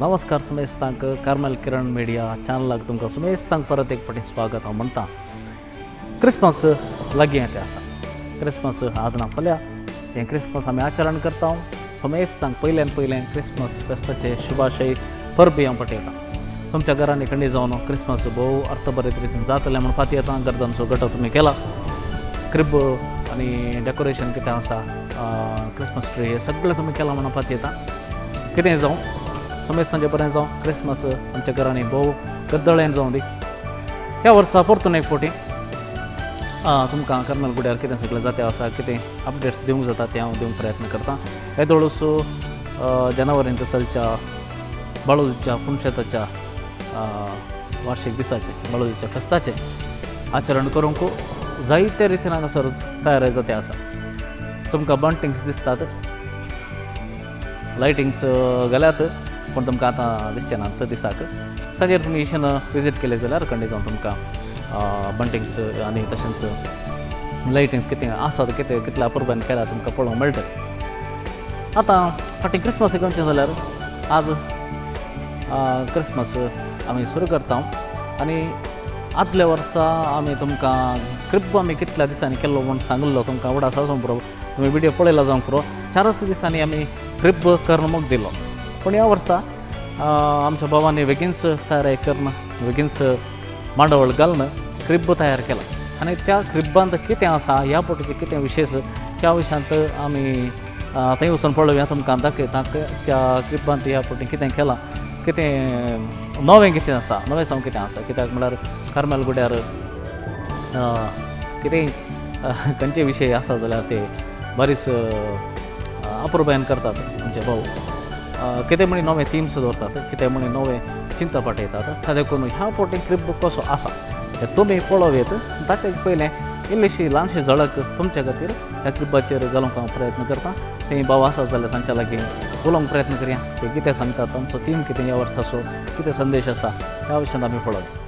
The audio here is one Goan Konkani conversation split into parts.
नमस्कार सुमेस्तांक कार्मेल किरण मिडिया चॅनलाक तुमकां सुमेस्तांक परत एक फावटी स्वागत हांव म्हणटा. क्रिसमस लागीं येते आसा. क्रिसमस आज ना फाल्यां हें क्रिसमस आमी आचरण करता. सुमेस्तांक पयल्यान पयलें क्रिसमस फेस्ताचे शुभाशय परबी हांव पठयतां. तुमच्या घरांनी खंडी जावन क्रिसमस भोव अर्थभरीत रितीन जातलें म्हूण फाती येता. गर्दांचो गटो तुमी केला, क्रिब आनी डेकोरेशन कितें आसा, क्रिसमस ट्री हे सगळें तुमी केलां म्हणून फाती येता. कितें जावं समेस्तांचें बरें जावं. क्रिसमस आमच्या घरांनी भोव गद्दळेन जावं दी. ह्या वर्सा परतून एक फावटी तुमकां कार्मेल गुड्यार कितें सगळें जाते आसा, कितें अपडेट्स दिवंक जाता तें हांव दिवंक प्रयत्न करतां. येदोळूस जानेवारींत चलच्या बाळूच्या पुनशेताच्या वार्षिक दिसाचें बाळूच्या फेस्ताचें आचरण करूंक जायते रितीन हांगासर तयारी जाते आसा. तुमकां बंटिंग्स दिसतात, लायटिंग्स घाल्यात, पूण तुमकां आतां दिसचें ना दिसाक. सांजेर तुमी इशन विजीट केले जाल्यार खंडीत जावन तुमकां बंटिंग्स आनी तशेंच लायटिंग्स कितें आसा, कितें कितल्या अपुरबायेन केल्या तुमकां पळोवंक मेळटलें. आतां फाटीं क्रिसमस घेवचें जाल्यार आज क्रिसमस आमी सुरू करता. आनी आदल्या वर्सा आमी तुमकां क्रिब आमी कितल्या दिसांनी केल्लो म्हूण सांगिल्लो तुमकां उडास आसूंक पुरो, तुमी व्हिडियो पळयला जावंक पुरो. 4 दिसांनी आमी क्रिब करून मोग दिलो. पूण ह्या वर्सा आमच्या भावांनी बेगीनच तयारी करून बेगीनच मांडावळ घालून क्रिब तयार केला. आनी त्या क्रिबांत कितें आसा, ह्या फावटीचें कितें विशेश त्या विशयांत आमी थंय वचून पळोवया. तुमकां दाखयता त्या क्रिबांत ह्या फावटी कितें केलां, कितें नवें कितें आसा, नवें सावन कितें आसा. कित्याक म्हळ्यार कार्मेल गुड्यार कितेंय खंयचे विशय आसा जाल्यार ते बरीच अपुरबायेन करतात आमचे भाव. कितें म्हणी नवे थिम्स दवरतात, कितें म्हणी नवे चिंता पाठयतात. देखून ह्या फावटी क्रिब कसो आसा हें तुमी पळोवयेत. ताचे पयलें इल्लीशी ल्हानशी झळक तुमच्या खातीर ह्या क्रिबाचेर घालूंक हांव प्रयत्न करता. थंय भाव आसा जाल्यार तांच्या लागीं उलोवंक प्रयत्न करया, ते कितें सांगतात, तांचो थीम कितें ह्या वर्साचो, कितें संदेश आसा ह्या विशयांत आमी पळोवया.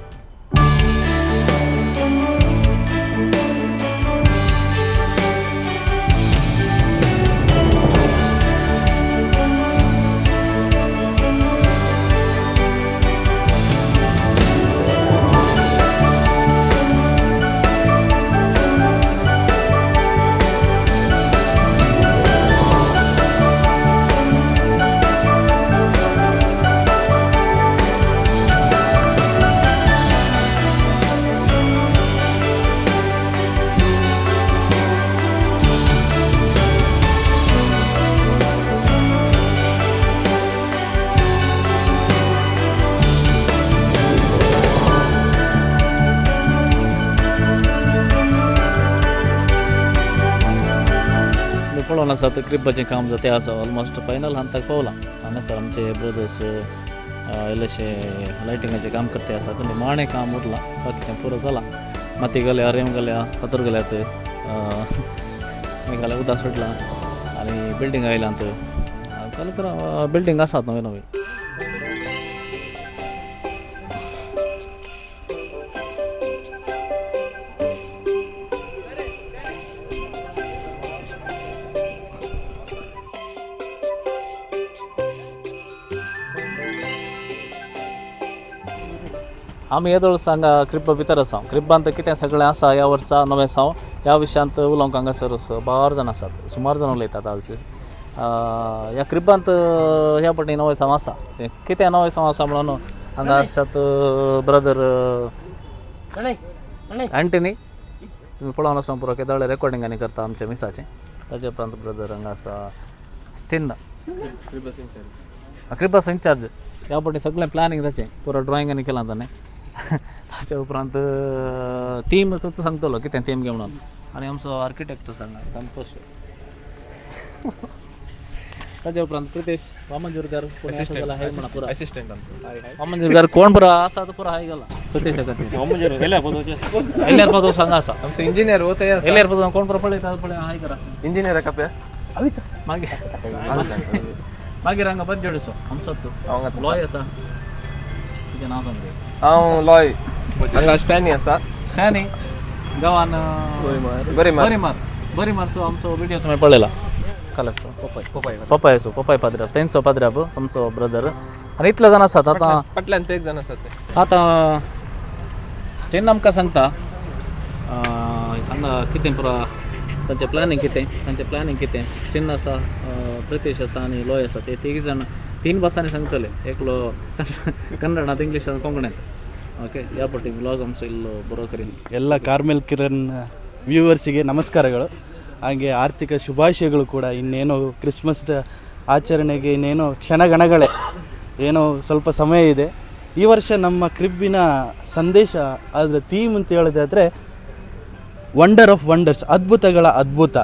पळोवन आसा तर क्रिबाचें काम जातें आसा, ऑलमोस्ट फायनल हंताक पावलां. हांगासर आमचे ब्रदर्स इल्लेशें लायटिंगाचें काम करते आसात. निमाणें काम उरलां, बाकीचें पुरो जालां. माती घाल्या, रेंव घाल्या, फातर घाल्यात, मागीर उदक सोडलां आनी बिल्डींग आयल्यांत. काल बिल्डींग आसात नवी नवी. आमी येदोळ हांगा क्रिब्बा भितर आसा. क्रिब्बांत कितें सगळें आसा ह्या वर्सा नवें साव ह्या विशयांत उलोवंक हांगासर बार जाण आसात, सुमार जाण उलयतात आज. ह्या क्रिब्बांत ह्या फावटी नवें साव आसा. कितें नवें साव आसा म्हणून हांगा आसात ब्रदर अँटनी. तुमी पळोवन आसा पुरो केदोळे रेकॉर्डिंग आनी करता आमच्या मिसाचें. ताचे उपरांत ब्रदर हांगा आसा स्टिन, क्रिबास इन्चार्ज. ह्या फावटी सगळें प्लॅनिंग ताचें पुरो ड्रॉइंग आनी केलां ताणें. ताच्या उपरांत थीम तो सांगतलो कितें थीम घे म्हणून. आनी आमचो आर्किटेक्ट सांगा संतोष. ताच्या उपरांत प्रितेश वामनजूरकार असिस्टंट वामनजूरकार कोण पुरो आसा तो पुरो हाय गेला प्रितेशा खातीर. एल्यार पादो सांगा आसा आमचो इंजिनियर हो थंय आसा. एल्यार पादो कोण पुरो पळयता पळय हाय करा इंजिनियर कप्या मागीर मागीर हांगा बज्जडचो आमचो लॉय आसा. तुजें नांव सांग. हांव लॉय. हांगा स्टॅनी आसा. स्टॅनी गांवान बरी मार बरी मार. आमचो व्हिडियो तुमी पळयला. खालास पपाय पपाय पपाय पाद्राब तेंचो पाद्राब आमचो ब्रदर. आनी इतले जाण आसात आतां. फाटल्यान ते एक जाण आसात ते. आतां स्टेन आमकां सांगता हांगा कितें पुरा तांचें प्लॅनिंग कितें, तांचें प्लॅनिंग कितें. स्टेन आसा, प्रितेश आसा आनी लोय आसा. ते तीग जाण तीन भासांनी सांगतले, एकलो कन्नडांत, इंग्लिशांत, कोंकणींत. ओके, ह्या फावटी व्लॉग आमचो इल्लो बरो करीन. ಎಲ್ಲ ಕಾರ್ಮೆಲ್ ಕಿರಣ್ ವ್ಯೂವರ್ಸಿಗೆ ನಮಸ್ಕಾರಗಳು, ಹಾಗೆ ಆರ್ಥಿಕ ಶುಭಾಶಯಗಳು ಕೂಡ. ಇನ್ನೇನು ಕ್ರಿಸ್ಮಸ್ ಆಚರಣೆಗೆ ಇನ್ನೇನು ಕ್ಷಣಗಣಗಳೇ, ಏನೋ ಸ್ವಲ್ಪ ಸಮಯ ಇದೆ. ಈ ವರ್ಷ ನಮ್ಮ ಕ್ರಿಬ್ಬಿನ ಸಂದೇಶ, ಅದರ ಥೀಮ್ ಅಂತ ಹೇಳೋದಾದರೆ ವಂಡರ್ ಆಫ್ ವಂಡರ್ಸ್, ಅದ್ಭುತಗಳ ಅದ್ಭುತ.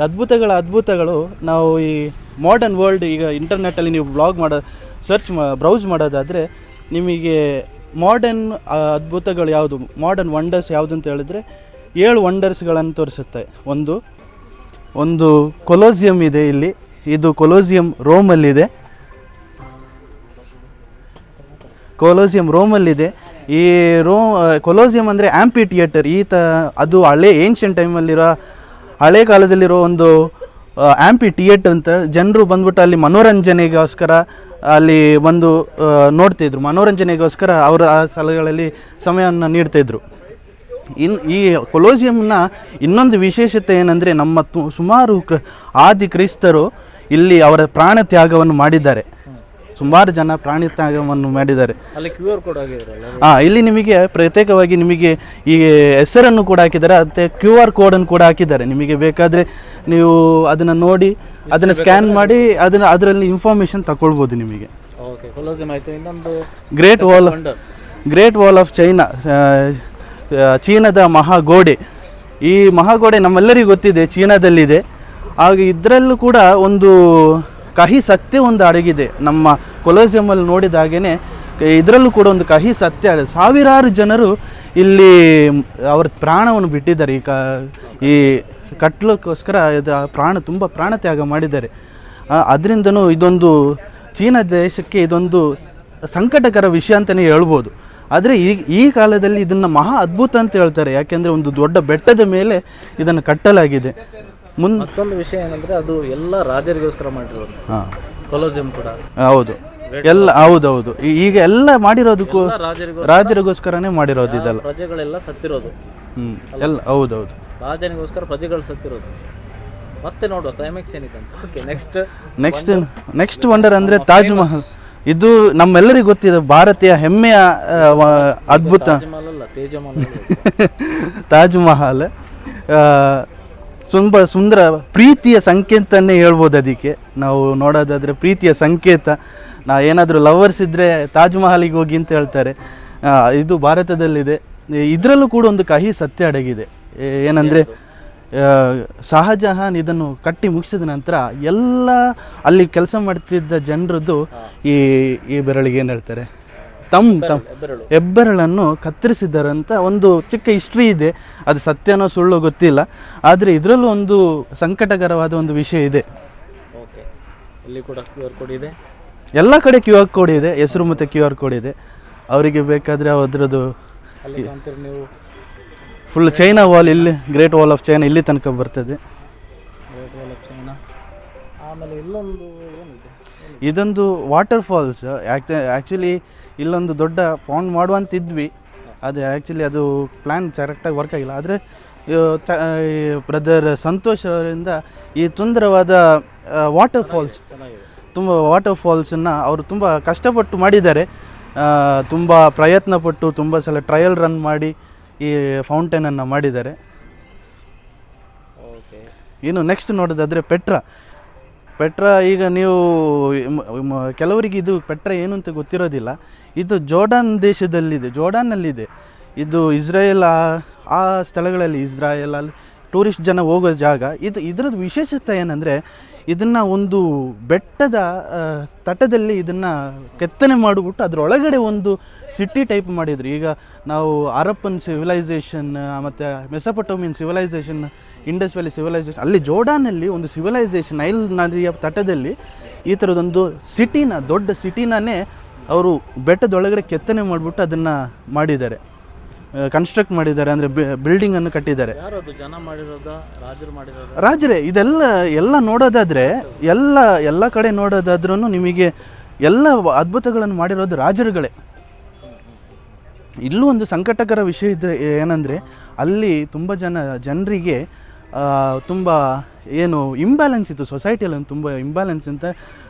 ಅದ್ಭುತಗಳ ಅದ್ಭುತಗಳು. ನಾವು ಈ ಮಾಡರ್ನ್ ವರ್ಲ್ಡ್, ಈಗ ಇಂಟರ್ನೆಟ್ಟಲ್ಲಿ ನೀವು ಬ್ಲಾಗ್ ಮಾಡೋ ಸರ್ಚ್ ಮಾ ಬ್ರೌಸ್ ಮಾಡೋದಾದರೆ ನಿಮಗೆ ಮಾಡರ್ನ್ ಅದ್ಭುತಗಳು ಯಾವುದು, ಮಾಡರ್ನ್ ವಂಡರ್ಸ್ ಯಾವುದು ಅಂತ ಹೇಳಿದ್ರೆ 7 ವಂಡರ್ಸ್ಗಳನ್ನು ತೋರಿಸುತ್ತೆ. ಒಂದು ಒಂದು ಕೊಲೋಸಿಯಂ ಇದೆ ಇಲ್ಲಿ. ಇದು ಕೊಲೋಸಿಯಂ ರೋಮಲ್ಲಿದೆ. ಕೊಲೋಸಿಯಂ ರೋಮಲ್ಲಿದೆ. ಈ ಕೊಲೋಸಿಯಂ ಅಂದರೆ ಆ್ಯಂಪಿ ಥಿಯೇಟರ್. ಈ ತ ಅದು ಹಳೆ ಏನ್ಷಿಯಂಟ್ ಟೈಮಲ್ಲಿರೋ, ಹಳೆ ಕಾಲದಲ್ಲಿರೋ ಒಂದು ಆ್ಯಂಪಿ ಥಿಯೇಟರ್ ಅಂತ. ಜನರು ಬಂದ್ಬಿಟ್ಟು ಅಲ್ಲಿ ಮನೋರಂಜನೆಗೋಸ್ಕರ ಅಲ್ಲಿ ಬಂದು ನೋಡ್ತಿದ್ರು. ಮನೋರಂಜನೆಗೋಸ್ಕರ ಅವರ ಆ ಸ್ಥಳಗಳಲ್ಲಿ ಸಮಯವನ್ನು ನೀಡ್ತಾಯಿದ್ರು. ಈ ಕೊಲೋಸಿಯಂನ ಇನ್ನೊಂದು ವಿಶೇಷತೆ ಏನಂದರೆ, ನಮ್ಮ ಸುಮಾರು ಆದಿ ಕ್ರೈಸ್ತರು ಇಲ್ಲಿ ಅವರ ಪ್ರಾಣ ತ್ಯಾಗವನ್ನು ಮಾಡಿದ್ದಾರೆ. ಸುಮಾರು ಜನ ಪ್ರಾಣಿ ತ್ಯಾಗವನ್ನು ಮಾಡಿದ್ದಾರೆ. ಅಲ್ಲಿ ಕ್ಯೂ ಆರ್ ಕೋಡ್ ಆಗಿದ್ರಲ್ಲ? ಹಾಂ, ಇಲ್ಲಿ ನಿಮಗೆ ಪ್ರತ್ಯೇಕವಾಗಿ ನಿಮಗೆ ಈ ಹೆಸರನ್ನು ಕೂಡ ಹಾಕಿದ್ದಾರೆ, ಮತ್ತು ಕ್ಯೂ ಆರ್ ಕೋಡನ್ನು ಕೂಡ ಹಾಕಿದ್ದಾರೆ. ನಿಮಗೆ ಬೇಕಾದರೆ ನೀವು ಅದನ್ನು ನೋಡಿ, ಅದನ್ನು ಸ್ಕ್ಯಾನ್ ಮಾಡಿ, ಅದನ್ನು ಅದರಲ್ಲಿ ಇನ್ಫಾರ್ಮೇಷನ್ ತಗೊಳ್ಬೋದು ನಿಮಗೆ. ಓಕೆ, ಕೊಲೋಸಿಯಂ ಆಯಿತು. ಇನ್ನೊಂದು? Great wall wonder. Great wall of China, ಚೀನಾದ ಮಹಾಗೋಡೆ. ಈ ಮಹಾಗೋಡೆ ನಮ್ಮೆಲ್ಲರಿಗೂ ಗೊತ್ತಿದೆ, ಚೀನಾದಲ್ಲಿದೆ. ಹಾಗೆ ಇದರಲ್ಲೂ ಕೂಡ ಒಂದು ಕಹಿ ಸತ್ಯ ಒಂದು ಅಡಗಿದೆ. ನಮ್ಮ ಕೊಲೋಸಿಯಮಲ್ಲಿ ನೋಡಿದ ಹಾಗೆಯೇ ಇದರಲ್ಲೂ ಕೂಡ ಒಂದು ಕಹಿ ಸತ್ಯ. ಸಾವಿರಾರು ಜನರು ಇಲ್ಲಿ ಅವರ ಪ್ರಾಣವನ್ನು ಬಿಟ್ಟಿದ್ದಾರೆ. ಈ ಕಟ್ಲಕ್ಕೋಸ್ಕರ ಇದು ತುಂಬ ಪ್ರಾಣತ್ಯಾಗ ಮಾಡಿದ್ದಾರೆ. ಅದರಿಂದನೂ ಇದೊಂದು ಚೀನಾ ದೇಶಕ್ಕೆ ಇದೊಂದು ಸಂಕಟಕರ ವಿಷಯ ಅಂತಲೇ ಹೇಳ್ಬೋದು. ಆದರೆ ಈ ಕಾಲದಲ್ಲಿ ಇದನ್ನು ಮಹಾ ಅದ್ಭುತ ಅಂತ ಹೇಳ್ತಾರೆ. ಯಾಕೆಂದರೆ ಒಂದು ದೊಡ್ಡ ಬೆಟ್ಟದ ಮೇಲೆ ಇದನ್ನು ಕಟ್ಟಲಾಗಿದೆ. ಮತ್ತೊಂದು ವಿಷಯ ಏನಂದರೆ, ಅದು ಎಲ್ಲ ರಾಜರಿಗೋಸ್ಕರ ಮಾಡಿರೋದು. ಕೊಲೋಸಿಯಂ ಕೂಡ. ಹೌದು, ಎಲ್ಲ ಹೌದೌದು. ಈಗ ಎಲ್ಲ ಮಾಡಿರೋದಕ್ಕೂ ಎಲ್ಲ ರಾಜರಿಗೋಸ್ಕರ, ರಾಜರಿಗೋಸ್ಕರನೇ ಮಾಡಿರೋದು ಇದೆಲ್ಲ. ಪ್ರಜೆಗಳೆಲ್ಲ ಸತ್ತಿರೋದು. ಎಲ್ಲ ಹೌದೌದು. ರಾಜನಿಗೋಸ್ಕರ ಪ್ರಜೆಗಳು ಸತ್ತಿರೋದು. ಮತ್ತೆ ನೋಡುವ ಕ್ಲೈಮ್ಯಾಕ್ಸ್ ಏನಿದೆ ಅಂತ. Okay, next. Next next wonder ಅಂದರೆ ತಾಜ್ ಮಹಲ್. ಇದು ನಮ್ಮೆಲ್ಲರಿಗೂ ಗೊತ್ತಿದೆ, ಭಾರತೀಯ ಹೆಮ್ಮೆಯ ಅದ್ಭುತ. ತಾಜ್ ಅಲ್ಲ, ತೇಜಮಹಲ್. ತಾಜ್ ಮಹಲ್ ತುಂಬ ಸುಂದರ ಪ್ರೀತಿಯ ಸಂಕೇತನೇ ಹೇಳ್ಬೋದು ಅದಕ್ಕೆ. ನಾವು ನೋಡೋದಾದರೆ ಪ್ರೀತಿಯ ಸಂಕೇತ. ಏನಾದರೂ ಲವರ್ಸ್ ಇದ್ದರೆ ತಾಜ್ ಮಹಲಿಗೆ ಹೋಗಿ ಅಂತ ಹೇಳ್ತಾರೆ. ಇದು ಭಾರತದಲ್ಲಿದೆ. ಇದರಲ್ಲೂ ಕೂಡ ಒಂದು ಕಹಿ ಸತ್ಯ ಅಡಗಿದೆ. ಏನಂದರೆ, ಶಹಜಹಾನ್ ಇದನ್ನು ಕಟ್ಟಿ ಮುಗಿಸಿದ ನಂತರ ಎಲ್ಲ ಅಲ್ಲಿ ಕೆಲಸ ಮಾಡ್ತಿದ್ದ ಜನರದ್ದು ಈ ಈ ಬೆರಳಿಗೆ ಏನು ಹೇಳ್ತಾರೆ, ತಮ್ ತಮ್ ಹೆಬ್ಬೆರಳು. ಹೆಬ್ಬೆರಳನ್ನು ಕತ್ತರಿಸಿದ್ದಾರೆ ಅಂತ ಒಂದು ಚಿಕ್ಕ ಹಿಸ್ಟ್ರಿ ಇದೆ. ಅದು ಸತ್ಯನೋ ಸುಳ್ಳು ಗೊತ್ತಿಲ್ಲ. ಆದರೆ ಇದರಲ್ಲೂ ಒಂದು ಸಂಕಟಕರವಾದ ಒಂದು ವಿಷಯ ಇದೆ. ಓಕೆ, ಇಲ್ಲಿ ಕೂಡ ಕ್ಯೂ ಆರ್ ಕೋಡ್ ಇದೆ. ಎಲ್ಲ ಕಡೆ ಕ್ಯೂ ಆರ್ ಕೋಡ್ ಇದೆ, ಹೆಸರು ಮತ್ತು ಕ್ಯೂ ಆರ್ ಕೋಡ್ ಇದೆ. ಅವರಿಗೆ ಬೇಕಾದರೆ ಅದರದ್ದು ಅಲ್ಲಿ ಕಾಣ್ತೀರಿ ನೀವು ಫುಲ್ ಚೈನಾ ವಾಲ್. ಇಲ್ಲಿ ಗ್ರೇಟ್ ವಾಲ್ ಆಫ್ ಚೈನಾ ಇಲ್ಲಿ ತನಕ ಬರ್ತದೆ. Great wall of China. ಆಮೇಲೆ ಇಲ್ಲೊಂದು ಏನಿದೆ? ಇದೊಂದು ವಾಟರ್ ಫಾಲ್ಸ್. ಆ್ಯಕ್ಚುಲಿ ಇಲ್ಲೊಂದು ದೊಡ್ಡ ಪಾಂಡ್ ಮಾಡುವಂತಿದ್ವಿ. ಅದು ಆ್ಯಕ್ಚುಲಿ ಅದು ಪ್ಲ್ಯಾನ್ ಕರೆಕ್ಟಾಗಿ ವರ್ಕ್ ಆಗಿಲ್ಲ. ಆದರೆ ಬ್ರದರ್ ಸಂತೋಷ್ ಅವರಿಂದ ಈ ಸುಂದರವಾದ ವಾಟರ್ ಫಾಲ್ಸ್, ಚೆನ್ನಾಗಿದೆ. ತುಂಬ ವಾಟರ್ ಫಾಲ್ಸನ್ನು ಅವರು ತುಂಬ ಕಷ್ಟಪಟ್ಟು ಮಾಡಿದ್ದಾರೆ. ತುಂಬ ಪ್ರಯತ್ನ ಪಟ್ಟು, ತುಂಬ ಸಲ ಟ್ರಯಲ್ ರನ್ ಮಾಡಿ ಈ ಫೌಂಟೇನನ್ನು ಮಾಡಿದ್ದಾರೆ. ಓಕೆ. ಇನ್ನು ನೆಕ್ಸ್ಟ್ ನೋಡೋದಾದರೆ ಪೆಟ್ರಾ. ಪೆಟ್ರಾ ಈಗ ನೀವು ಕೆಲವರಿಗೆ ಇದು ಪೆಟ್ರಾ ಏನು ಅಂತ ಗೊತ್ತಿರೋದಿಲ್ಲ. ಇದು ಜೋರ್ಡಾನ್ ದೇಶದಲ್ಲಿದೆ, ಜೋರ್ಡಾನ್ನಲ್ಲಿದೆ. ಇದು ಇಸ್ರಾಯೇಲ್ ಆ ಸ್ಥಳಗಳಲ್ಲಿ, ಇಸ್ರಾಯೇಲ್ ಅಲ್ಲಿ ಟೂರಿಸ್ಟ್ ಜನ ಹೋಗೋ ಜಾಗ ಇದು. ಇದರದ್ದು ವಿಶೇಷತೆ ಏನಂದರೆ, ಇದನ್ನು ಒಂದು ಬೆಟ್ಟದ ತಟದಲ್ಲಿ ಇದನ್ನು ಕೆತ್ತನೆ ಮಾಡಿಬಿಟ್ಟು ಅದರೊಳಗಡೆ ಒಂದು ಸಿಟಿ ಟೈಪ್ ಮಾಡಿದರು. ಈಗ ನಾವು ಹರಪ್ಪನ್ ಸಿವಿಲೈಸೇಷನ್ ಮತ್ತು ಮೆಸಪಟೋಮಿಯನ್ ಸಿವಿಲೈಸೇಷನ್, ಇಂಡಸ್ ವ್ಯಾಲಿ ಸಿವಿಲೈಸೇಷನ್, ಅಲ್ಲಿ ಜೋರ್ಡಾನಲ್ಲಿ ಒಂದು ಸಿವಿಲೈಸೇಷನ್, ನೈಲ್ ನದಿಯ ತಟದಲ್ಲಿ ಈ ಥರದೊಂದು ಸಿಟಿನ, ದೊಡ್ಡ ಸಿಟಿನೇ ಅವರು ಬೆಟ್ಟದೊಳಗಡೆ ಕೆತ್ತನೆ ಮಾಡಿಬಿಟ್ಟು ಅದನ್ನು ಮಾಡಿದ್ದಾರೆ, ಕನ್ಸ್ಟ್ರಕ್ಟ್ ಮಾಡಿದ್ದಾರೆ. ಅಂದರೆ ಬಿಲ್ಡಿಂಗನ್ನು ಕಟ್ಟಿದ್ದಾರೆ. ಯಾರದು, ಜನ ಮಾಡಿರೋದ, ರಾಜರು ಮಾಡಿರೋದ? ರಾಜರೇ. ಇದೆಲ್ಲ ಎಲ್ಲ ನೋಡೋದಾದರೆ, ಎಲ್ಲ ಎಲ್ಲ ಕಡೆ ನೋಡೋದಾದ್ರೂ ನಿಮಗೆ ಎಲ್ಲ ಅದ್ಭುತಗಳನ್ನು ಮಾಡಿರೋದು ರಾಜರುಗಳೇ. ಇಲ್ಲೂ ಒಂದು ಸಂಕಟಕರ ವಿಷಯ ಇದೆ, ಏನಂದರೆ ಅಲ್ಲಿ ತುಂಬ ಜನರಿಗೆ ತುಂಬ ಏನು ಇಂಬ್ಯಾಲೆನ್ಸ್ ಇತ್ತು ಸೊಸೈಟಿಯಲ್ಲಿ, ಒಂದು ತುಂಬ ಇಂಬ್ಯಾಲೆನ್ಸ್ ಅಂತ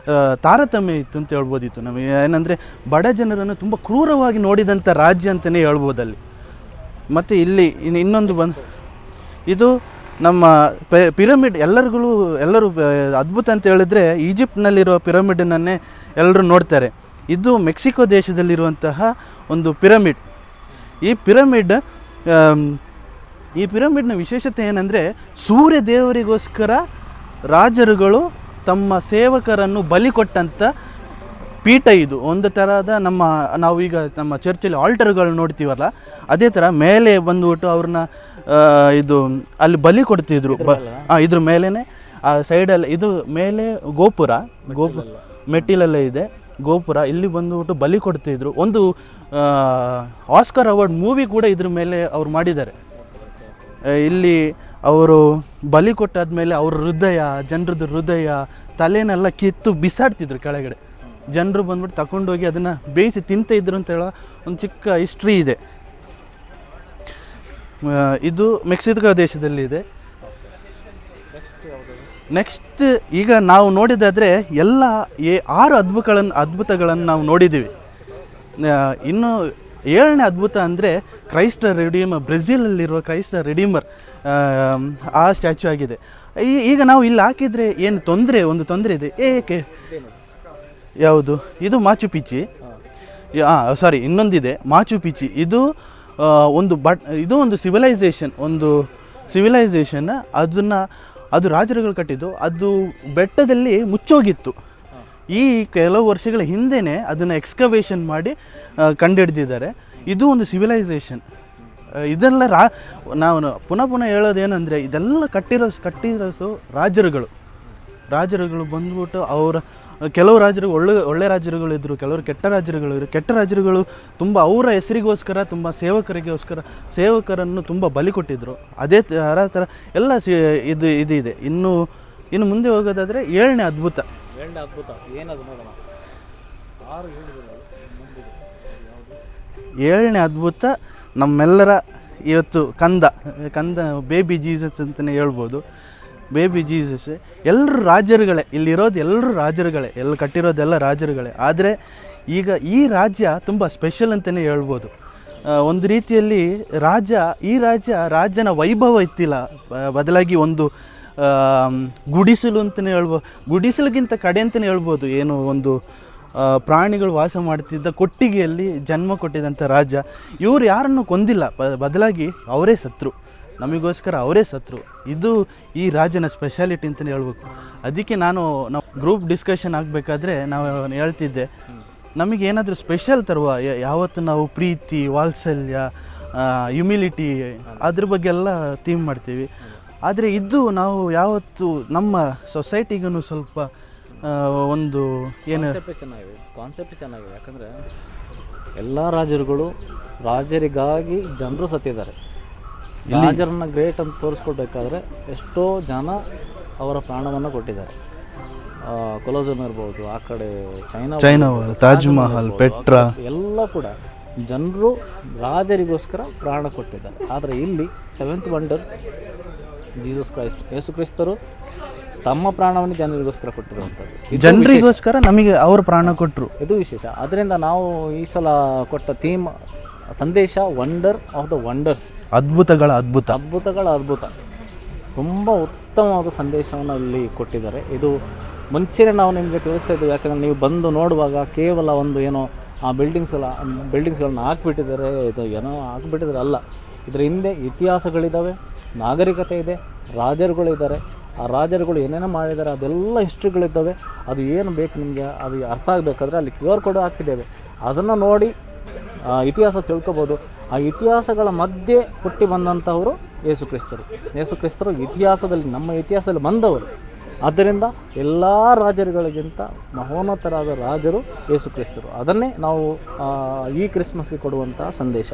ತಾರತಮ್ಯ ಇತ್ತು ಅಂತ ಹೇಳ್ಬೋದಿತ್ತು ನಮಗೆ. ಏನಂದರೆ ಬಡ ಜನರನ್ನು ತುಂಬ ಕ್ರೂರವಾಗಿ ನೋಡಿದಂಥ ರಾಜ್ಯ ಅಂತಲೇ ಹೇಳ್ಬೋದು ಅಲ್ಲಿ. ಮತ್ತು ಇಲ್ಲಿ ಇನ್ನೊಂದು ಬಂದು ಇದು ನಮ್ಮ ಪಿರಮಿಡ್. ಎಲ್ಲರೂ ಅದ್ಭುತ ಅಂತ ಹೇಳಿದ್ರೆ ಈಜಿಪ್ಟ್ನಲ್ಲಿರುವ ಪಿರಮಿಡನ್ನೇ ಎಲ್ಲರೂ ನೋಡ್ತಾರೆ. ಇದು ಮೆಕ್ಸಿಕೋ ದೇಶದಲ್ಲಿರುವಂತಹ ಒಂದು ಪಿರಮಿಡ್. ಈ ಪಿರಮಿಡ್ನ ವಿಶೇಷತೆ ಏನಂದರೆ, ಸೂರ್ಯ ದೇವರಿಗೋಸ್ಕರ ರಾಜರುಗಳು ತಮ್ಮ ಸೇವಕರನ್ನು ಬಲಿ ಕೊಟ್ಟಂಥ ಪೀಠ ಇದು. ಒಂದು ಥರದ ನಾವೀಗ ನಮ್ಮ ಚರ್ಚಲ್ಲಿ ಆಲ್ಟರ್ಗಳು ನೋಡ್ತೀವಲ್ಲ, ಅದೇ ಥರ ಮೇಲೆ ಬಂದ್ಬಿಟ್ಟು ಅವ್ರನ್ನ ಇದು ಅಲ್ಲಿ ಬಲಿ ಕೊಡ್ತಿದ್ರು. ಇದ್ರ ಮೇಲೇ ಆ ಸೈಡಲ್ಲಿ ಇದು ಮೇಲೆ ಗೋಪುರ, ಮೆಟ್ಟಿಲಲ್ಲೇ ಇದೆ ಗೋಪುರ. ಇಲ್ಲಿ ಬಂದ್ಬಿಟ್ಟು ಬಲಿ ಕೊಡ್ತಿದ್ರು. ಒಂದು ಆಸ್ಕರ್ ಅವಾರ್ಡ್ ಮೂವಿ ಕೂಡ ಇದ್ರ ಮೇಲೆ ಅವ್ರು ಮಾಡಿದ್ದಾರೆ. ಇಲ್ಲಿ ಅವರು ಬಲಿ ಕೊಟ್ಟಾದ್ಮೇಲೆ ಅವ್ರ ಹೃದಯ, ಜನರದ್ದು ಹೃದಯ, ತಲೆನೆಲ್ಲ ಕಿತ್ತು ಬಿಸಾಡ್ತಿದ್ರು ಕೆಳಗಡೆ. ಜನರು ಬಂದ್ಬಿಟ್ಟು ತಗೊಂಡೋಗಿ ಅದನ್ನು ಬೇಯಿಸಿ ತಿಂತ ಇದ್ರು ಅಂತ ಹೇಳೋ ಒಂದು ಚಿಕ್ಕ ಹಿಸ್ಟ್ರಿ ಇದೆ. ಇದು ಮೆಕ್ಸಿಕೋ ದೇಶದಲ್ಲಿದೆ. ನೆಕ್ಸ್ಟ್ ಈಗ ನಾವು ನೋಡಿದಾದರೆ ಎಲ್ಲ 6 ಅದ್ಭುತಗಳನ್ನು ನಾವು ನೋಡಿದ್ದೀವಿ. ಇನ್ನು 7ನೇ ಅದ್ಭುತ ಅಂದರೆ ಕ್ರೈಸ್ತ ರಿಡೀಮರ್, ಬ್ರೆಜಿಲಲ್ಲಿರುವ ಕ್ರೈಸ್ತ ರಿಡೀಮರ್ ಆ ಸ್ಟ್ಯಾಚ್ಯೂ ಆಗಿದೆ. ಈಗ ನಾವು ಇಲ್ಲಿ ಹಾಕಿದರೆ ಏನು ತೊಂದರೆ, ಒಂದು ತೊಂದರೆ ಇದೆ. ಏಕೆ ಯಾವುದು ಇದು ಮಾಚು ಪಿಚ್ಚಿ, ಸಾರಿ ಇನ್ನೊಂದಿದೆ ಮಾಚು ಪಿಚ್ಚಿ. ಇದು ಒಂದು ಇದು ಒಂದು ಸಿವಿಲೈಸೇಷನ್, ಅದನ್ನು ಅದು ರಾಜರುಗಳು ಕಟ್ಟಿದ್ದು. ಅದು ಬೆಟ್ಟದಲ್ಲಿ ಮುಚ್ಚೋಗಿತ್ತು. ಈ ಕೆಲವು ವರ್ಷಗಳ ಹಿಂದೆಯೇ ಅದನ್ನು ಎಕ್ಸ್ಕವೇಷನ್ ಮಾಡಿ ಕಂಡುಹಿಡ್ದಿದ್ದಾರೆ. ಇದು ಒಂದು ಸಿವಿಲೈಸೇಷನ್. ಇದೆಲ್ಲ ನಾವು ಪುನಃ ಪುನಃ ಹೇಳೋದೇನೆಂದರೆ, ಇದೆಲ್ಲ ಕಟ್ಟಿರೋಸು ರಾಜರುಗಳು ಬಂದ್ಬಿಟ್ಟು ಅವರ ಕೆಲವು ರಾಜರು ಒಳ್ಳೆ ರಾಜರುಗಳಿದ್ದರು, ಕೆಲವರು ಕೆಟ್ಟ ರಾಜರುಗಳಿದ್ರು. ಕೆಟ್ಟ ರಾಜರುಗಳು ತುಂಬ ಅವರ ಹೆಸರಿಗೋಸ್ಕರ, ತುಂಬ ಸೇವಕರನ್ನು ತುಂಬ ಬಲಿ ಕೊಟ್ಟಿದ್ದರು. ಅದೇ ಥರ ಎಲ್ಲ ಇದು ಇದೆ. ಇನ್ನು ಇನ್ನು ಮುಂದೆ ಹೋಗೋದಾದರೆ 7ನೇ ಅದ್ಭುತ. 7ನೇ ಅದ್ಭುತ ಏನದು ನೋಡೋಣ. 7ನೇ ಅದ್ಭುತ ನಮ್ಮೆಲ್ಲರ ಇವತ್ತು ಕಂದ ಕಂದ ಬೇಬಿ ಜೀಸಸ್ ಅಂತಲೇ ಹೇಳ್ಬೋದು. ಬೇಬಿ ಜೀಸಸ್ ಎಲ್ಲರೂ ರಾಜರುಗಳೇ, ಇಲ್ಲಿರೋದು ಎಲ್ಲರೂ ರಾಜರುಗಳೇ, ಎಲ್ಲಿ ಕಟ್ಟಿರೋದೆಲ್ಲ ರಾಜರುಗಳೇ. ಆದರೆ ಈಗ ಈ ರಾಜ್ಯ ತುಂಬ ಸ್ಪೆಷಲ್ ಅಂತಲೇ ಹೇಳ್ಬೋದು. ಒಂದು ರೀತಿಯಲ್ಲಿ ಈ ರಾಜ್ಯನ ವೈಭವ ಇತ್ತಿಲ್ಲ, ಬದಲಾಗಿ ಒಂದು ಗುಡಿಸಲು ಅಂತಲೇ ಹೇಳ್ಬೋದು, ಗುಡಿಸಲಿಗಿಂತ ಕಡೆ ಅಂತಲೇ ಹೇಳ್ಬೋದು. ಏನು ಒಂದು ಪ್ರಾಣಿಗಳು ವಾಸ ಮಾಡ್ತಿದ್ದ ಕೊಟ್ಟಿಗೆಯಲ್ಲಿ ಜನ್ಮ ಕೊಟ್ಟಿದ್ದಂಥ ರಾಜ. ಇವರು ಯಾರನ್ನು ಕೊಂದಿಲ್ಲ, ಬದಲಾಗಿ ಅವರೇ ಸತ್ರು, ನಮಗೋಸ್ಕರ ಅವರೇ ಸತ್ರು. ಇದು ಈ ರಾಜನ ಸ್ಪೆಷಾಲಿಟಿ ಅಂತಲೇ ಹೇಳ್ಬೇಕು. ಅದಕ್ಕೆ ನಾವು ಗ್ರೂಪ್ ಡಿಸ್ಕಷನ್ ಆಗಬೇಕಾದ್ರೆ ನಾವು ಹೇಳ್ತಿದ್ದೆ, ನಮಗೇನಾದರೂ ಸ್ಪೆಷಲ್ ತರುವ, ಯಾವತ್ತು ನಾವು ಪ್ರೀತಿ, ವಾತ್ಸಲ್ಯ, ಹ್ಯುಮಿಲಿಟಿ ಅದ್ರ ಬಗ್ಗೆ ಎಲ್ಲ ಥೀಮ್ ಮಾಡ್ತೀವಿ. ಆದರೆ ಇದು ನಾವು ಯಾವತ್ತು ನಮ್ಮ ಸೊಸೈಟಿಗೂ ಸ್ವಲ್ಪ ಒಂದು ಏನು ಕಾನ್ಸೆಪ್ಟ್ ಚೆನ್ನಾಗಿದೆ. ಯಾಕಂದರೆ ಎಲ್ಲ ರಾಜರುಗಳು ರಾಜರಿಗಾಗಿ ಜನರು ಸತ್ತಿದ್ದಾರೆ. ರಾಜರನ್ನ ಗ್ರೇಟ್ ಅಂತ ತೋರಿಸ್ಕೊಳ್ಬೇಕಾದ್ರೆ ಎಷ್ಟೋ ಜನ ಅವರ ಪ್ರಾಣವನ್ನು ಕೊಟ್ಟಿದ್ದಾರೆ. ಕೊಲೋಸಮ್ ಇರ್ಬೋದು, ಆ ಕಡೆ ಚೈನಾ, ತಾಜ್ ಮಹಲ್, ಪೆಟ್ರಾ ಎಲ್ಲ ಕೂಡ ಜನರು ರಾಜರಿಗೋಸ್ಕರ ಪ್ರಾಣ ಕೊಟ್ಟಿದ್ದಾರೆ. ಆದರೆ ಇಲ್ಲಿ ಸೆವೆಂತ್ ವಂಡರ್ ಜೀಸಸ್ ಕ್ರೈಸ್ಟ್, ಯೇಸು ಕ್ರಿಸ್ತರು ತಮ್ಮ ಪ್ರಾಣವನ್ನು ಜನರಿಗೋಸ್ಕರ ಕೊಟ್ಟಿರುವಂಥದ್ದು. ಜನರಿಗೋಸ್ಕರ ನಮಗೆ ಅವರು ಪ್ರಾಣ ಕೊಟ್ಟರು, ಇದು ವಿಶೇಷ. ಅದರಿಂದ ನಾವು ಈ ಸಲ ಕೊಟ್ಟ ಥೀಮ್ ಸಂದೇಶ ವಂಡರ್ ಆಫ್ the wonders, ಅದ್ಭುತಗಳ ಅದ್ಭುತ, ಅದ್ಭುತಗಳ ಅದ್ಭುತ. ತುಂಬ ಉತ್ತಮವಾದ ಸಂದೇಶವನ್ನು ಇಲ್ಲಿ ಕೊಟ್ಟಿದ್ದಾರೆ. ಇದು ಮುಂಚೆನೇ ನಾವು ನಿಮಗೆ ತಿಳಿಸ್ತಾ ಇದ್ದೀವಿ. ಯಾಕಂದರೆ ನೀವು ಬಂದು ನೋಡುವಾಗ ಕೇವಲ ಒಂದು ಏನೋ ಆ ಬಿಲ್ಡಿಂಗ್ಸ್ಗಳನ್ನ ಹಾಕ್ಬಿಟ್ಟಿದ್ದಾರೆ, ಇದು ಏನೋ ಹಾಕ್ಬಿಟ್ಟಿದ್ದಾರೆ ಅಲ್ಲ, ಇದರ ಹಿಂದೆ ಇತಿಹಾಸಗಳಿದ್ದಾವೆ, ನಾಗರಿಕತೆ ಇದೆ, ರಾಜರುಗಳಿದ್ದಾರೆ. ಆ ರಾಜರುಗಳು ಏನೇನೋ ಮಾಡಿದ್ದಾರೆ ಅದೆಲ್ಲ ಹಿಸ್ಟ್ರಿಗಳಿದ್ದಾವೆ. ಅದು ಏನು ಬೇಕು ನಿಮಗೆ ಅದು ಅರ್ಥ ಆಗಬೇಕಾದ್ರೆ ಅಲ್ಲಿ ಕ್ಯೂ ಆರ್ ಕೋಡ್ ಹಾಕಿದ್ದೇವೆ, ಅದನ್ನು ನೋಡಿ ಇತಿಹಾಸ ತಿಳ್ಕೊಬೋದು. ಆ ಇತಿಹಾಸಗಳ ಮಧ್ಯೆ ಹುಟ್ಟಿ ಬಂದಂಥವರು ಯೇಸುಕ್ರಿಸ್ತರು. ಯೇಸುಕ್ರಿಸ್ತರು ಇತಿಹಾಸದಲ್ಲಿ, ನಮ್ಮ ಇತಿಹಾಸದಲ್ಲಿ ಬಂದವರು. ಆದ್ದರಿಂದ ಎಲ್ಲ ರಾಜರುಗಳಿಗಿಂತ ಮಹೋನ್ನತರಾದ ರಾಜರು ಯೇಸುಕ್ರಿಸ್ತರು. ಅದನ್ನೇ ನಾವು ಈ ಕ್ರಿಸ್ಮಸ್ಗೆ ಕೊಡುವಂಥ ಸಂದೇಶ.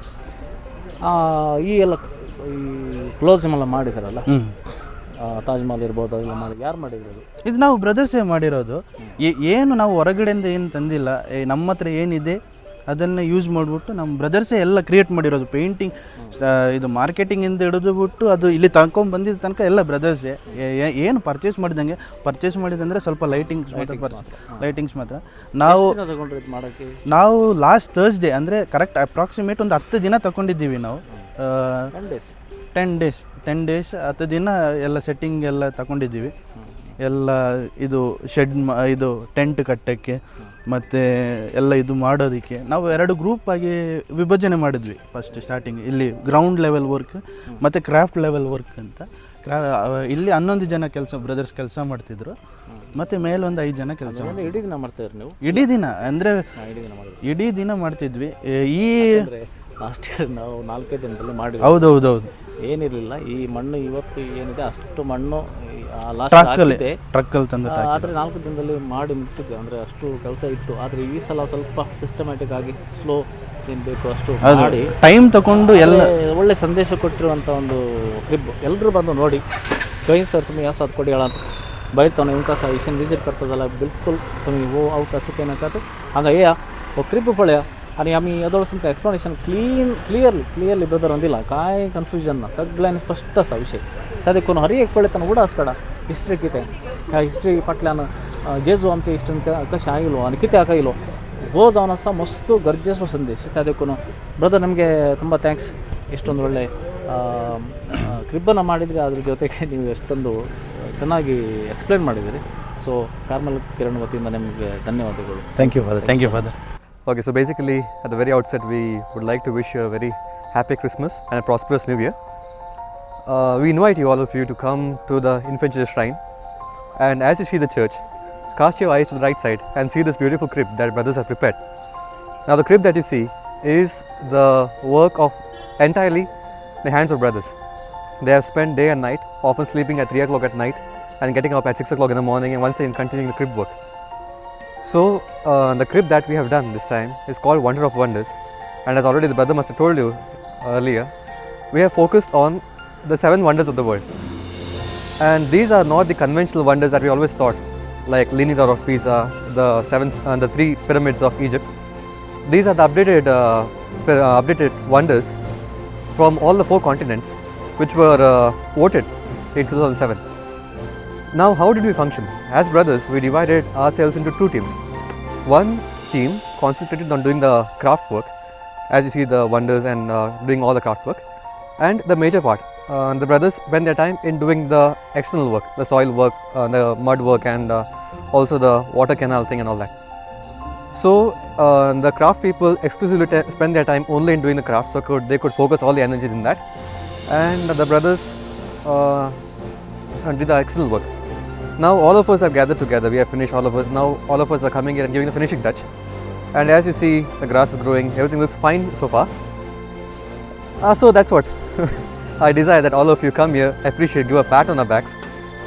ಈ ಎಲ್ಲ ಈ ಕ್ಲೋಸಿಮ್ ಎಲ್ಲ ಮಾಡಿದಾರಲ್ಲ, ತಾಜ್ ಮಹಲ್ ಇರ್ಬೋದು, ಅದೆಲ್ಲ ಮಾಡಿ ಯಾರು ಮಾಡಿದ್ರು ಅದು? ಇದು ನಾವು ಬ್ರದರ್ಸೇ ಮಾಡಿರೋದು. ಏನು ನಾವು ಹೊರಗಡೆಯಿಂದ ಏನು ತಂದಿಲ್ಲ. ನಮ್ಮ ಹತ್ರ ಏನಿದೆ ಅದನ್ನು ಯೂಸ್ ಮಾಡಿಬಿಟ್ಟು ನಮ್ಮ ಬ್ರದರ್ಸೇ ಎಲ್ಲ ಕ್ರಿಯೇಟ್ ಮಾಡಿರೋದು. ಪೇಂಟಿಂಗ್, ಇದು ಮಾರ್ಕೆಟಿಂಗಿಂದ ಹಿಡಿದು ಬಿಟ್ಟು ಅದು ಇಲ್ಲಿ ತಗೊಂಡು ಬಂದಿದ್ದ ತನಕ ಎಲ್ಲ ಬ್ರದರ್ಸೇ. ಏನು ಪರ್ಚೇಸ್ ಮಾಡಿದಂಗೆ, ಪರ್ಚೇಸ್ ಮಾಡಿದಂದರೆ ಸ್ವಲ್ಪ ಲೈಟಿಂಗ್ಸ್ ಮಾತ್ರ, ಲೈಟಿಂಗ್ಸ್ ಮಾತ್ರ ನಾವು ದಿನ ತಗೊಂಡ್ರಿ ಇದು ಮಾಡೋಕ್ಕೆ? ನಾವು ಲಾಸ್ಟ್ ಥರ್ಸ್ಡೇ, ಅಂದರೆ ಕರೆಕ್ಟ್ ಅಪ್ರಾಕ್ಸಿಮೇಟ್ ಒಂದು 10 ದಿನ ತಗೊಂಡಿದ್ದೀವಿ ನಾವು. 10 days? 10 days, 10 days, 10 ದಿನ ಎಲ್ಲ ಸೆಟ್ಟಿಂಗ್ ಎಲ್ಲ ತಗೊಂಡಿದ್ದೀವಿ. ಎಲ್ಲ ಇದು ಶೆಡ್, ಇದು ಟೆಂಟ್ ಕಟ್ಟಕ್ಕೆ ಮತ್ತು ಎಲ್ಲ ಇದು ಮಾಡೋದಕ್ಕೆ ನಾವು ಎರಡು ಗ್ರೂಪ್ ಆಗಿ ವಿಭಜನೆ ಮಾಡಿದ್ವಿ. ಫಸ್ಟ್ ಸ್ಟಾರ್ಟಿಂಗ್ ಇಲ್ಲಿ ಗ್ರೌಂಡ್ ಲೆವೆಲ್ ವರ್ಕ್ ಮತ್ತು ಕ್ರಾಫ್ಟ್ ಲೆವೆಲ್ ವರ್ಕ್ ಅಂತ. ಇಲ್ಲಿ 11 ಜನ ಕೆಲಸ, ಬ್ರದರ್ಸ್ ಕೆಲಸ ಮಾಡ್ತಿದ್ರು. ಮತ್ತು ಮೇಲೊಂದು ಐದು ಜನ ಕೆಲಸ. ಅಂದರೆ ಇಡೀ ದಿನ ಮಾಡ್ತಾಯಿದ್ರಿ ನೀವು? ಇಡೀ ದಿನ ಅಂದರೆ ಹಾಂ, ಇಡೀ ದಿನ ಮಾಡಿದ್ರಿ. ಇಡೀ ದಿನ ಮಾಡ್ತಿದ್ವಿ. ಈ ಅಂದರೆ ಲಾಸ್ಟ್ ಇಯರ್ ನಾವು ನಾಲ್ಕೈದು ದಿನದಲ್ಲಿ ಮಾಡಿದ್ವಿ. ಹೌದೌದೌದು. ಏನಿರಲಿಲ್ಲ, ಈ ಮಣ್ಣು ಇವತ್ತು ಏನಿದೆ ಅಷ್ಟು ಮಣ್ಣು ಲಾಸ್ಟ್ ಟ್ರಕ್ಕಲ್ಲಿ ಹಾಕಿದ್ದೆ. ಟ್ರಕ್ಕಲ್ಲಿ ತಂದು. ಆದರೆ 4 ದಿನದಲ್ಲಿ ಮಾಡಿ ಮುಗಿಸಿದ್ವಿ. ಅಂದರೆ ಅಷ್ಟು ಕೆಲಸ ಇತ್ತು. ಆದರೆ ಈ ಸಲ ಸ್ವಲ್ಪ ಸಿಸ್ಟಮ್ಯಾಟಿಕ್ ಆಗಿ ಸ್ಲೋ ಏನು ಬೇಕು ಅಷ್ಟು ಮಾಡಿ ಟೈಮ್ ತಗೊಂಡು ಎಲ್ಲ. ಒಳ್ಳೆ ಒಳ್ಳೆ ಸಂದೇಶ ಕೊಟ್ಟಿರುವಂಥ ಒಂದು ಕ್ರಿಬ್. ಎಲ್ಲರೂ ಬಂದು ನೋಡಿ. गोंय सर तुमी आसात कोडियाळांत भायर तुमकां सजेशन विजीट करता जाल्यार बिलकुल तुमी हो अवकाश चुकयनाकात. हांगा येया, हो क्रिब पळया आनी आमी येदोळ तुमकां explanation clean clearly clearly brethren दिला. कांय कन्फ्युजन ना, सगळ्यांनी स्पश्ट आसा विशय. त्या देखून हर एक पळयतना उडास काडा हिस्ट्री कितें, ह्या हिस्ट्री फाटल्यान जेजू आमच्या हिस्ट्रीन कशें आयलो आनी कित्याक आयलो, हो जावन आसा मस्त गरजेचो संदेश. त्या देखून ಬ್ರದರ್, ನಮಗೆ ತುಂಬ thanks. ಇಷ್ಟೊಂದು ಒಳ್ಳೆ ಕ್ರಿಬ್ಬನ್ನು ಮಾಡಿದರೆ ಅದ್ರ ಜೊತೆಗೆ ನೀವು ಎಷ್ಟೊಂದು ಚೆನ್ನಾಗಿ ಎಕ್ಸ್ಪ್ಲೇನ್ ಮಾಡಿದಿರಿ. ಸೊ ಕಾರ್ಮಲ್ ಕಿರಣ್ ವತಿಯಿಂದ ನಿಮಗೆ ಧನ್ಯವಾದಗಳು. Thank you, father. Thank you, father. Okay, so basically, at the very outset, we would like to wish you a very happy Christmas and a prosperous New Year. We invite you, all of you, to come to the Infant Jesus Shrine. And as you see the church, cast your eyes to the right side and see this beautiful crib that brothers have prepared. Now, the crib that you see is the work of entirely the hands of brothers. They have spent day and night, often sleeping at 3 o'clock at night and getting up at 6 o'clock in the morning and once again continuing the crib work. So, the crib that we have done this time is called Wonder of Wonders, and as already the brother must have told you earlier, we have focused on the seven wonders of the world. And these are not the conventional wonders that we always thought, like Leaning Tower of Pisa, the three pyramids of Egypt. These are the updated wonders from all the four continents, which were voted in 2007. Now, how did we function? As brothers, we divided ourselves into two teams. One team concentrated on doing the craft work, as you see the wonders and doing all the craft work, and the major part, the brothers spent their time in doing the external work, the soil work, the mud work, and also the water canal thing and all that. So the craft people exclusively spend their time only in doing the craft, so they could focus all the energies in that, and the brothers did the external work. Now all of us have gathered together. We have finished, all of us. Now all of us are coming here and giving the finishing touch. And as you see, the grass is growing. Everything looks fine so far. So that's what I desire, that all of you come here, appreciate, give a pat on our backs,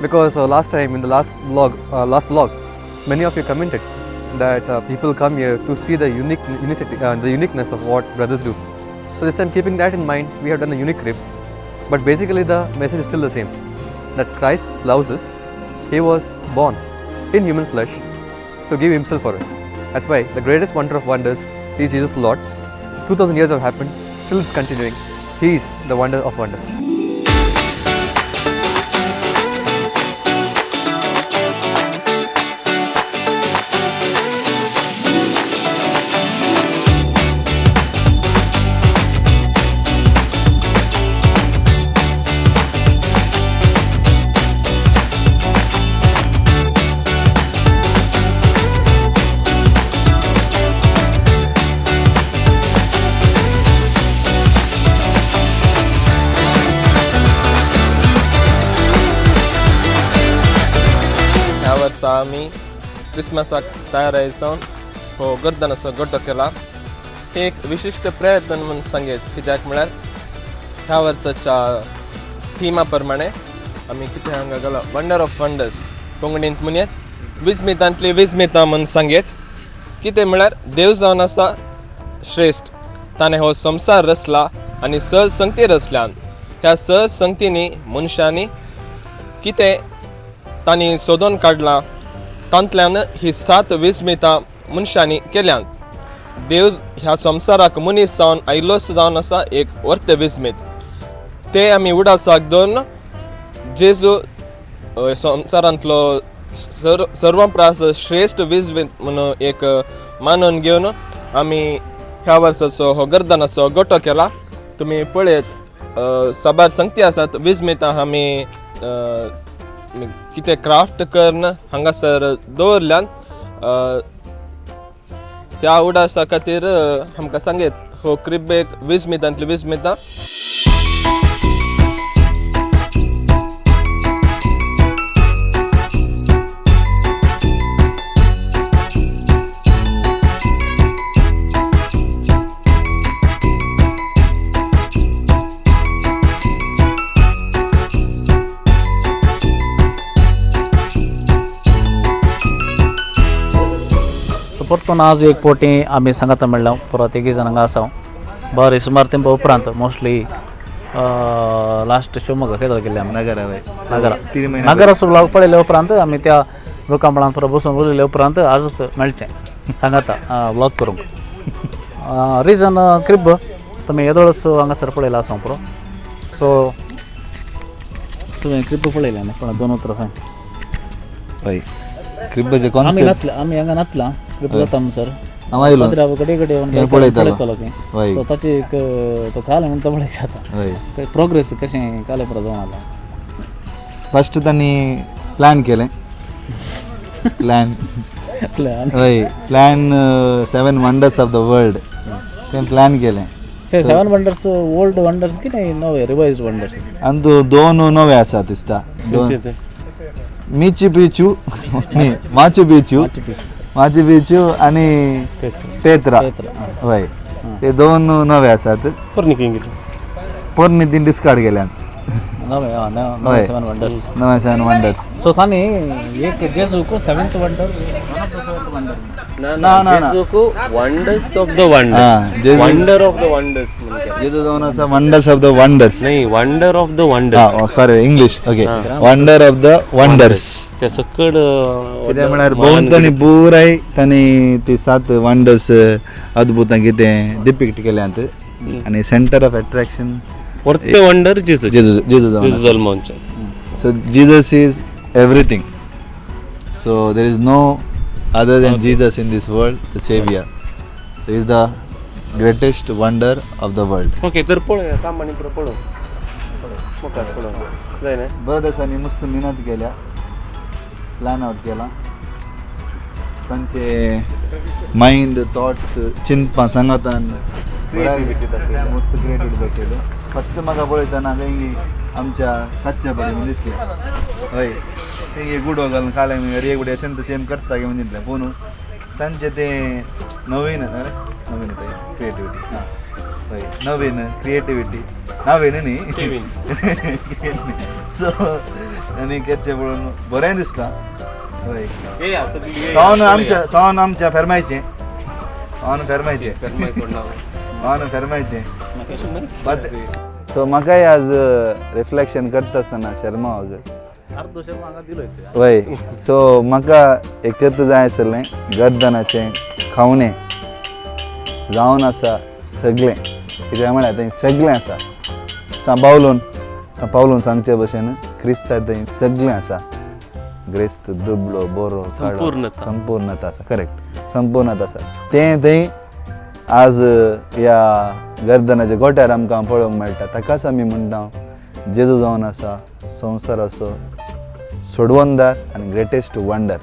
because last time in the last vlog, many of you commented that people come here to see the unique unicity, the uniqueness of what brothers do. So this time, keeping that in mind, we have done a unique crib. But basically, the message is still the same, that Christ loves us. He was born in human flesh to give Himself for us. That's why the greatest wonder of wonders is Jesus Lord. 2000 years have happened, still it's continuing. He is the wonder of wonders. ह्या वर्सा आमी क्रिसमसाक तयार जावन हो गर्दनाचो गड्डो केला. हे एक विशिश्ट प्रयत्न म्हणून सांगेत, कित्याक म्हळ्यार ह्या वर्साच्या थिमा प्रमाणे आमी कितें हांगा घाला वंडर ऑफ वंडर्स, कोंकणींत म्हणयेत विस्मितांतली विस्मिता म्हूण सांगेत. कितें म्हळ्यार देव जावन आसा श्रेश्ठ. ताणें हो संवसार रचला आनी स संगती रचल्यान. ह्या स संगतींनी मनशांनी कितें तांणी सोदून काडलां तांतल्यान ही 7 विस्मितां मनशांनी केल्यांत. देव ह्या संवसाराक मनीस जावन आयिल्लोच जावन आसा एक वर्ते विस्मीत. ते आमी उडासाक धरून जेजू संवसारांतलो सर्व प्रास श्रेश्ठ विस्मीत म्हणून एक मानून घेवन आमी ह्या वर्साचो हो गर्दनाचो गोटो केला. तुमी पळयत साबार संगती आसात विस्मितां आमी कितें क्राफ्ट करून हांगासर दवरल्यान. त्या उडासा खातीर आमकां सांगेत हो क्रिब एक विस्मितांतली विस्मितां. परतून आज एक पोटी आमी सांगाता मेळ्ळा परत एक जाण हांगा आसा बरें सुमार तेंपा उपरांत मोस्टली लास्ट शिवमोग्गा केदो गेल्ले आमी नगरा नगरा नगराचो ब्लॉग पळयल्या उपरांत आमी त्या रुखामळान परत बसून उलयल्या उपरांत आजच मेळचें सांगाता ब्लॉग करूंक. रिजन क्रिब तुमी येदोळच हांगासर पळयला आसा पुरो. सो तुवें क्रिब पळयलें न्ही कोणा दोन उतरां सांग. हय क्रिबाचे आमी कॉन्सेप्ट नातले आमी हांगा नातला क्रिब जाता म्हणसर हांव आयलो कडेन कडेन पळयतालो. पळयतालो सो ताची एक तो काल म्हणून तो पळयता हय प्रोग्रेस कशें काले पुरो जावन आला. फस्ट तांणी प्लॅन केलें प्लॅन हय plan 7 wonders of the world तें प्लॅन केलें. 7 वंडर्स ओल्ड वंडर्स कितें नवे रिवायज्ड वंडर्स आनी दोन नवे आसा दिसता. दोन मिची पिचू न्ही माचू पिचू माचू पिचू आनी पेत्रा. हय ते दोन नवे आसात. पोरणी तीन डिस्कार्ड केल्यात. नवे हय 7 वंडर्स नवे 7 वंडर्स. सो तांणी एक जेजूक 7th wonder one of the 7th wonder ना, ना, ना. जेजूक wonders of the wonder wonder of the wonders म्हणजे जेजू जावन आसा वंडर्स ऑफ the wonders. नाही wonder of the wonders. Sorry English okay wonder of the wonders. ते सकड कित्याक म्हळ्यार भोंवतणी पुराय तांणी ती 7 वंडर्स अद्भुतां कितें डिपिक्ट केल्यांत आनी सेंटर ऑफ एट्रॅक्शन वर्ते वंडर जेजू जेजू जेजू जावन जेजू जल्मांचे. So Jesus is everything. So there is no other than Jesus in this world, the Savior. So he is the greatest wonder of the world. Okay तर पळोवया काम आनी पुरो पळोवं मुखार पळोवं जाय न्ही. ब्रदर्सांनी मस्त मेहनत केल्या, प्लॅन आउट केला, तांचे मायंड थॉट्स चिंतपां सांगातान मस्त क्रिएटिविटी दाखयली. फस्ट म्हाका पळयतना खंय आमच्या कच्च्या बडे म्हणून दिसलें. हय खंय गुडो घालून खालें अरे एक अशें सेम करता की म्हणून दिसलें. पूण तांचें तें नवीन अरे नवीन तें क्रिएटिविटी हां हय नवीन क्रिएटिविटी नवीन न्ही सो आनी करचें पळोवन बरें दिसता. हय तोन आमच्या तोन आमच्या फेरमायचें तोन फेरमायचें तोन फेरमायचें. सो म्हाकाय आज रिफ्लेक्शन करता आसतना शर्मा वय सो म्हाका एकच जाय आसलें गर्दनाचें खावणें जावन आसा सगळें कित्याक म्हळ्यार थंय सगळें आसा. सांबावलून पावलून सांगचे भशेन क्रिस्ता थंय सगळें आसा. ग्रेस्त दुबळो बरो संपूर्णता आसा. करेक्ट संपूर्णता आसा तें थंय आज ह्या गर्दनाच्या गोट्यार आमकां पळोवंक मेळटा. ताकाच आमी म्हणटा जेजू जावन आसा संवसाराचो सोडवणदार आनी ग्रेटेस्ट वंडर.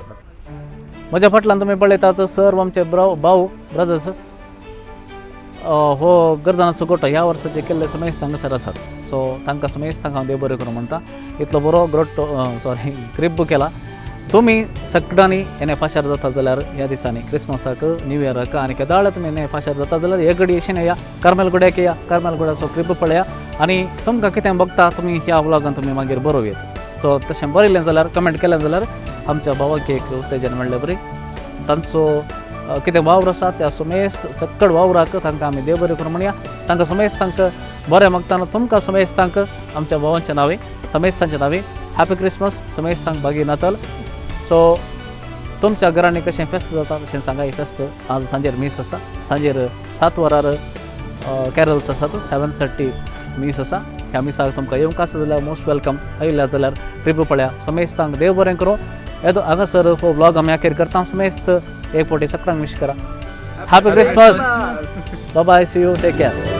म्हज्या फाटल्यान तुमी पळयतात सर आमचे भाव ब्रदर्स हो गर्दनाचो गोटो ह्या वर्साचे केल्ले समेस्त हांगासर आसात. सो तांकां समेस्त हांव देव बरें करूं म्हणटा. इतलो बरो ग्रोटो सॉरी क्रिब केला. तुमी सगळ्यांनी येणे फाशार जाता जाल्यार ह्या दिसांनी क्रिसमसाक न्यू इयराक आनी केदाळ तुमी येणे फाशार जाता जाल्यार हे घडी अशें या कार्मेल गुड्याक या कार्मेल गुड्याचो क्रिब पळया आनी तुमकां कितें बघता तुमी ह्या व्लॉगान तुमी मागीर बरोवं. सो तशें बरयलें जाल्यार कमेंट केलें जाल्यार आमच्या भावाक एक उत्तेजन मेळ्ळें बरी तांचो कितें वावर आसा त्या समेस्त सक्कड वावराक तांकां आमी देव बरें करूं म्हणया. तांकां समेस्तांक बरें मागतना तुमकां समेस्तांक आमच्या भावांच्या नांवे समेस्तांच्या नांवे हॅपी क्रिसमस समेस्तांक बागी नातल. सो तुमच्या घरांनी कशें फेस्त जाता तशें सांगा. ही फेस्त आज सांजेर मीस आसा, सांजेर 7 वरार कॅरल्स आसात, 7:30 मीस आसा. ह्या मिसाक तुमकां येवंक आसा जाल्यार मोस्ट welcome, आयिल्ल्या जाल्यार ट्रिप पळया. समेस्तांक देव बरें करूं. येदो हांगासर हो ब्लॉग आमी अखेर करता. समेस्त एक फावटी सगळ्यांक विश करा happy Christmas. Bye, see you, take care.